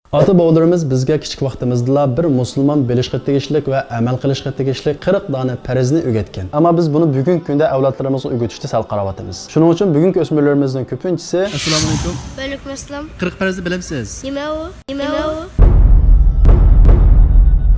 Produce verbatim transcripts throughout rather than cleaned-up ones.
ئاتا-بوۋىلىرىمىز بىزگە كىچىك ۋاقتىمىزدىلا بىر مۇسۇلمان بىلىشقا تېگىشلىك ۋە ئەمەل قىلىشقا تېگىشلىك قىرىق دانە پەرزنى ئۆگەتكەن. ئەمما بىز بۇنى بۈگۈنكى كۈندە ئەۋلادلىرىمىزغا ئۆگىتىشتە سەل قاراۋاتىمىز. شۇنىڭ ئۈچۈن بۈگۈنكى ئۆسمۈرلىرىمىزنىڭ كۆپىنچىسى ئەسسالامۇئەلەيكۇم. ۋەئەلەيكۇم ئەسسالام. قىرىق پەرزنى بىلەمسىز؟ نېمە ئۇ؟ نېمە ئۇ؟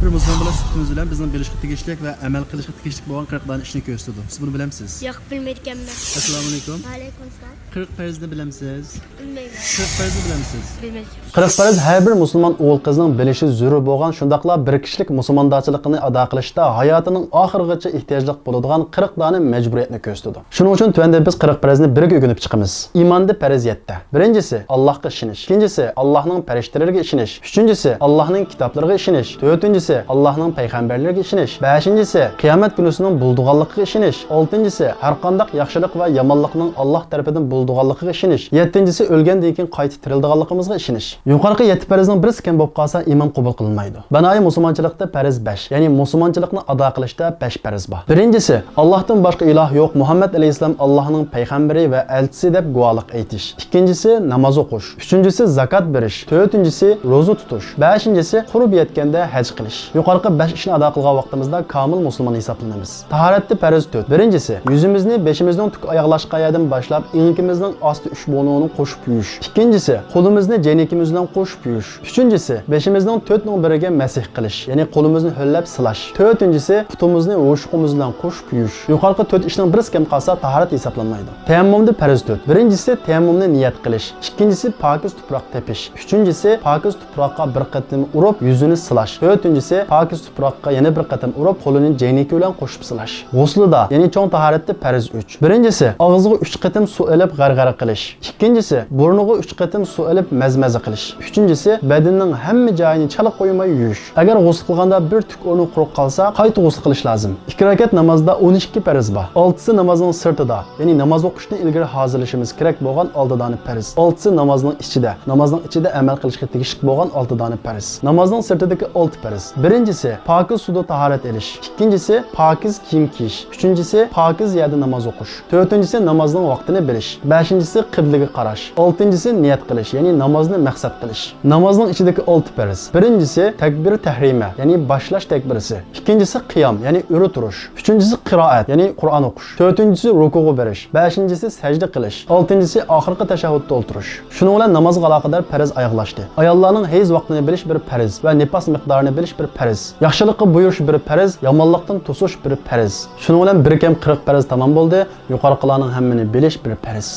بىر مۇسۇلمان بولۇش سۈپىتىمىز بىلەن بىزنىڭ بىلىشقا تېگىشلىك ۋە ئەمەل قىلىشقا تېگىشلىك بولغان قىرىق دانە ئىشنى كۆرسىتىدۇ. سىز بۇنى بىلەمسىز؟ ياق، بىلمەيدىكەنمەن. ئەسسالامۇئەلەيكۇم. ۋەئەلەيكۇم ئەسسالام. قىرىق پەرزنى بىلەمسىز؟ بىلمەيمەن. قىرىق پەرز بىلەمسىز؟ بىلمەيمەن. قىرىق پەرز ھەر بىر مۇسۇلمان ئوغۇل-قىزنىڭ بىلىشى زۆرۈر بولغان، شۇنداقلا بىر كىشىلىك مۇسۇلماندارچىلىقىنى ئادا قىلىشتا ھاياتىنىڭ ئاخىرىغىچە ئېھتىياجلىق بولىدىغان قىرىق دانە مەجبۇرىيەتنى كۆرسىتىدۇ. شۇنىڭ ئۈچۈن تۆۋەندە بىز قىرىق پەرزنى بىرگە ئۆگىنىپ چىقىمىز. ئىماندا پەرز يەتتە. بىرىنچىسى، ئاللاھقا ئىشىنىش. ئىككىنچىسى، ئاللاھنىڭ پەرىشتىلىرىگە ئىشىنىش. ئۈچىنچىسى، ئاللاھنىڭ كىتابلىرىغا ئىشىنىش. تۆتىنچىسى، ئاللاھنىڭ پەيغەمبەرلىرىگە ئىشىنىش. بەشىنچىسى، قىيامەت كۈنىسىنىڭ بولىدىغانلىقىغا ئىشىنىش. ئالتىنچىسى، ھەرقانداق ياخشىلىق ۋە يامانلىقنىڭ ئاللاھ تەرىپىدىن بولىدىغانلىقىغا ئشىنىش. يەتتىنچىسى، ئۆلگەندىن كېيىن قايتا تىرىلىدىغانلىقىمىزغا ئىشىنىش. يۇقىرىقى يەتتە پەرزنىڭ بىرسى كەم بولۇپ قالسا، ئىمان قوبۇل قىلىنمايدۇ. بىنائى مۇسۇلمانچىلىقتا پەرز بەش، يەنى مۇسۇلمانچىلىقنى ئادا قىلىشتا بەش پەرز بار. بىرىنچىسى، ئاللاھتىن باشقا ئىلاھ يوق، مۇھەممەد ئەلەيھىسسالام ئاللاھنىڭ پەيغەمبىرى ۋە ئەلچىسى دەپ گۇۋاھلىق ئېيتىش. ئىككىنچىسى، ناماز ئوقۇش. ئۈچىنچىسى، زاكات بېرىش. تۆتىنچىسى، روزا تۇتۇش. بەشىنچىسى، قۇربى يەتكەندە ھەج قىلىش. يۇقىرىقى بەش ئىشنى ئادا قىلغان ۋاقتىمىزدا كامىل مۇسۇلمان ھېسابلىنىمىز. تاھارەتتە پەرز تۆت. بىرىنچىسى، يۈزىمىزنى بېشىمىزنىڭ تۈكى ئاياغلاشقان يەردىن باشلاپ، ئېڭىكىمىزنىڭ ئاستى ئۈچ بوينىنى قوشۇپ يۇيۇش. ئىككىنچىسى، قولىمىزنى جەينىكىمىز بىلەن قوشۇپ يۇيۇش. ئۈچىنچىسى، بېشىمىزنىڭ تۆتنىڭ بىرىگە مەسىھ قىلىش، يەنى قولىمىزنى ھۆللەپ سىلاش. تۆتىنچىسى، پۇتىمىزنى ھوشۇقىمىز بىلەن قوشۇپ يۇيۇش. يۇقىرىقى تۆت ئىشنىڭ بىرسى كەم قالسا، تاھارەت ھېسابلانمايدۇ. تەيەممۇمدا پەرز تۆت. بىرىنچىسى، تەيەممۇمنى نىيەت قىلىش. ئىككىنچىسى، پاكىز تۇپراق تېپىش. ئۈچىنچىسى، پاكىز تۇپراققا بىر قېتىم ئۇرۇپ، يۈزىنى سىلاش. تۆتىنچىسى، پاكىز تۇپراققا يەنە بىر قېتىم ئۇرۇپ، قولىنى جەينىكى بىلەن قوشۇپ سىلاش. غۇسلىدا، يەنى چوڭ تاھارەتتە پەرز ئۈچ. بىرىنچىسى، ئاغزىغا ئۈچ قېتىم سۇ ئېلىپ غەرغەرە قىلىش. ئىككىنچىسى، بۇرنىغا ئۈچ قېتىم سۇ ئېلىپ مەزمەزە قىلىش. ئۈچىنچىسى، بەدىنىنىڭ ھەممە جايىنى چالا قويماي يۇيۇش. ئەگەر غۇسل قىلغاندا بىر تۈك ئورنى قۇرۇق قالسا، قايتا غۇسل قىلىش لازىم. ئىككى رەكەت نامازدا ئون ئىككى پەرز بار. ئالتىسى نامازنىڭ سىرتىدا، يەنى ناماز ئوقۇشتىن ئىلگىرى ھازىرلىشىمىز كېرەك بولغان ئالتە دانە پەرز. ئالتىسى نامازنىڭ ئىچىدە، نامازنىڭ ئىچىدە ئەمەل قىلىشقا تېگىشلىك بولغان ئالتە دانە پەرز. نامازنىڭ سىرتىدىكى ئالتە پەرز. بىرىنچىسى، پاكىز سۇدا تاھارەت ئېلىش. ئىككىنچىسى، پاكىز كىيىم كىيىش. ئۈچىنچىسى، پاكىز يەردە ناماز ئوقۇش. تۆتىنچىسى، نامازنىڭ ۋاقتىنى بىلىش. بەشىنچىسى، قىبلىگە قاراش. ئالتىنچىسى، نىيەت قىلىش، يەنى نامازنى مەقسەت قىلىش. نامازنىڭ ئىچىدىكى ئالتە پەرز. بىرىنچىسى، تەكبىر تەھرىمە، يەنى باشلاش تەكبىرىسى. ئىككىنچىسى، قىيام، يەنى ئۆرە تۇرۇش. ئۈچىنچىسى، قىرائەت، يەنى قۇرئان ئوقۇش. تۆتىنچىسى، رۇكۇغا بېرىش. بەشىنچىسى، سەجدە قىلىش. ئالتىنچىسى، ئاخىرقى تەشەھھۇدتا ئولتۇرۇش. شۇنىڭ بىلەن نامازغا ئالاقىدار پەرز ئاياغلاشتى. ئاياللارنىڭ ھەيز ۋاقتىنى بىلىش بىر پەرز ۋە نىپاس مىقدارىنى بىلىش بىر پەرز. ياخشىلىققا بۇيرۇش بىر پەرز، يامانلىقتىن توسۇش بىر پەرز. شۇنىڭ بىلەن بىر كەم قىرىق پەرز تامام بولدى. يۇقىرىقىلارنىڭ ھەممىنى بىلىش بىر پەرز.